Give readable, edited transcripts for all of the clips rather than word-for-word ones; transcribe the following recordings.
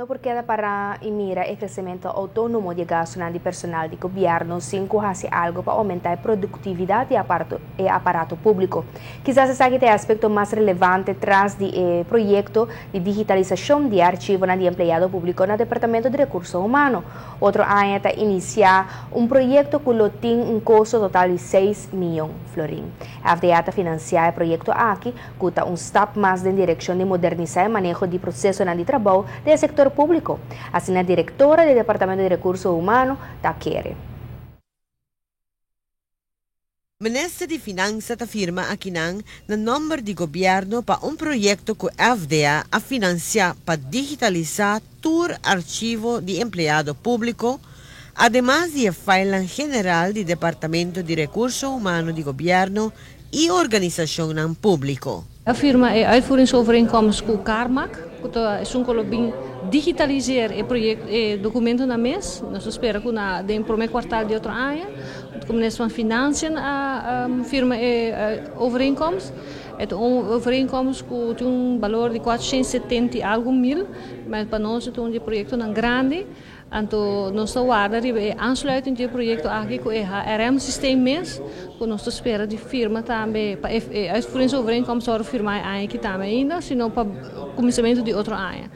No por keda para y mira e crecemento autonomo di e gastonan di personal di gobierno sin cu haci algo pa aumenta e productividad di e aparato publico. Kisas esaki ta e aspecto mas relevante tras di e proyecto di digitalisacion di e archivonan di empleado publico na Departamento di Recurso Humano. Otro aña ta inicia un proyecto cu lo tin un costo total di seis miyon florin. FDA ta financia e proyecto aki, cu ta un stap mas den direccion di modernisa e maneho di procesonan di trabou den e sector publico, asina directora di Departamento di Recurso Humano ta kere. Minister di Finansa ta firma akinan na nomber di Gobierno pa un proyecto cu FDA a financia pa digitalisa tur archivo di empleado publico, ademas di e filenan general di Departamento di Recurso Humano di Gobierno y organisacionnan publico. A firma e uitvoeringsovereenkomst cu Karmak, cu ta esun cu lo bin digitaliseer e project, e documentonan mes. Nos ta spera cu na den prome kwartaal di otro aña, cu Minister van Financiën a firma e overeenkomst. E ta un overeenkomst cu tin un balor di 470 y algo mil, maar pa nos e ta un di e proyectonan grandi. Anto nos ta warda riba e aansluiting di e proyecto aki cu e HRM systeem mes, cu nos ta spera di firma tambe pa e uitvoeringsovereenkomst worde firma e aña aki tambe ainda, sino pa cuminsamento di otro aña.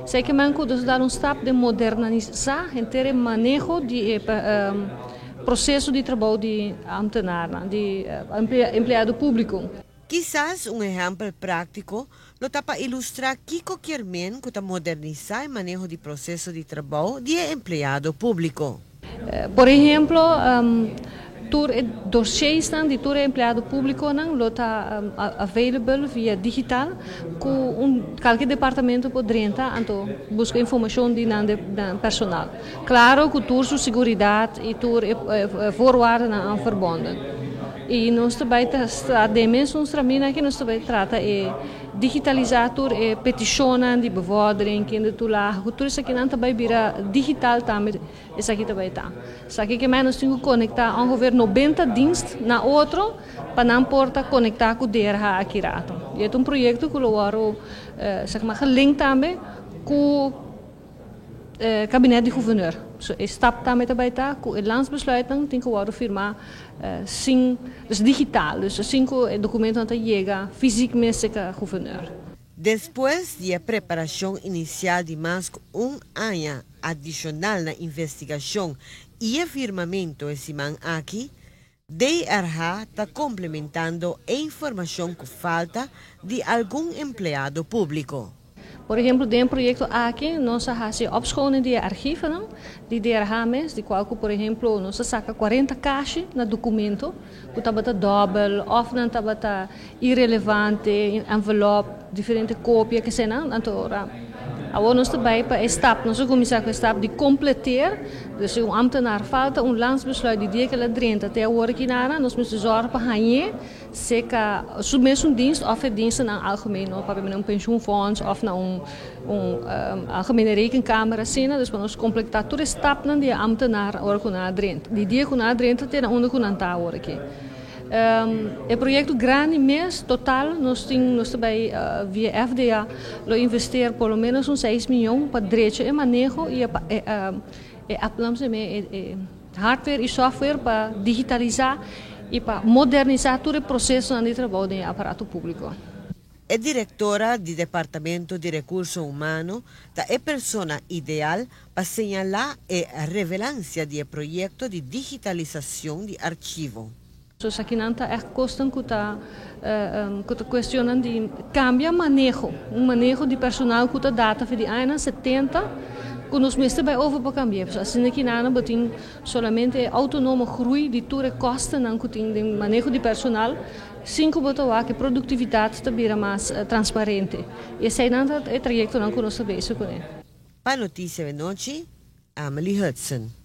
Esaki ke men cu nos ta dar un stap den modernisa henter e maneho di e proceso di trabou di ambtenaarnan, di empleado publico. Kisas un ehèmpel práktiko lo ta pa ilustrá kiko kier men ku ta modernisá e maneho di proseso di trabou di e empleado públiko. Por ehemplo, tur e dossiersnan di tur e empleado públikonan lo ta available via digital ku un kalke departamento por drenta anto buska informashon di nan personal. Klaro ku tur su seguridat i tur e voorwaardennan aan verbonden. I nos ta bai ta den mesun stramina aki nos ta bai trata e digitalisá tur e petishonnan di bevordering, kindertoelage, ku tur esakinan ta bai bira digital tambe esaki ta bai ta. Esaki ke mei nos tin ku konektá ongeveer nobenta dienst na otro pa nan por ta konektá ku DRH aki rato. I e ta un proyekto ku lo wòrdu zeg maar gelinkt tambe ku. Kabinet di Guverneur. So e stap tambe ta bai ta ku e landsbesluitnan tin ku wòrdu firmá sin, dus digital, dus sin ku e dokumentonan ta yega fysiek mes serka Guverneur. Despues di e preparashon inisial di mas ku un aña adishonal na investigashon i e firmamentu e siman aki, DRH ta komplementando e informashon ku falta di algun empleado públiko. Por ehemplo, den e proyekto aki nos a hasi opschoning di e archivonan di DRH mes, di kual ku por ehemplo nos a saka kuarenta kashi na dokumento ku tabata dòbel òf nan tabata irelevante, envelop, diferente kopia, kesenan. Anto ora awor nos ta bai pa e stap, nos a kuminsá ku e stap di kompleteer, dus si un ambtenaar falta un landsbesluit di dia ku el a drenta te awor aki nada, nos mester zòrg pa hañ'é seka su mesun dienst òf e dienstnan algemeen, no papia na un pensioenfonds òf na un un algemene rekenkamer asina, dus pa nos kompletá tur e stapnan di e ambtenaar ora ku nan a drenta, di dia ku nan a drenta te na unda ku nan ta awor aki. E proyecto grandi mes, total, nos tin, nos ta bay via FDA, lo investeer por lo menos un seis miyon pa drecha e maneho y e e e hardware y software pa digitalisa y pa modernisa tur e procesonan di trabou den e aparato publico. E direktora di Departamento di Rekurso Humano ta e persona ideal pa señalá e revelansia di e proyekto di digitalisashon di archivo. So esakinan ta ègt kosnan ku ta ku ta kuestionnan di kambia maneho, un maneho di personal ku ta data for di añanan setenta ku nos mester bai over pa kambi'é. Pasobra asina kinan bo tin solamente e outonomo groei di tur e kòstenan ku tin den maneho di personal. Sin ku bo ta wak e produktividat ta bira mas transparente. I eseinan ta e trayektonan ku nos ta bezig kuné. Pa Noticia de Nochi, Amelie Hudson.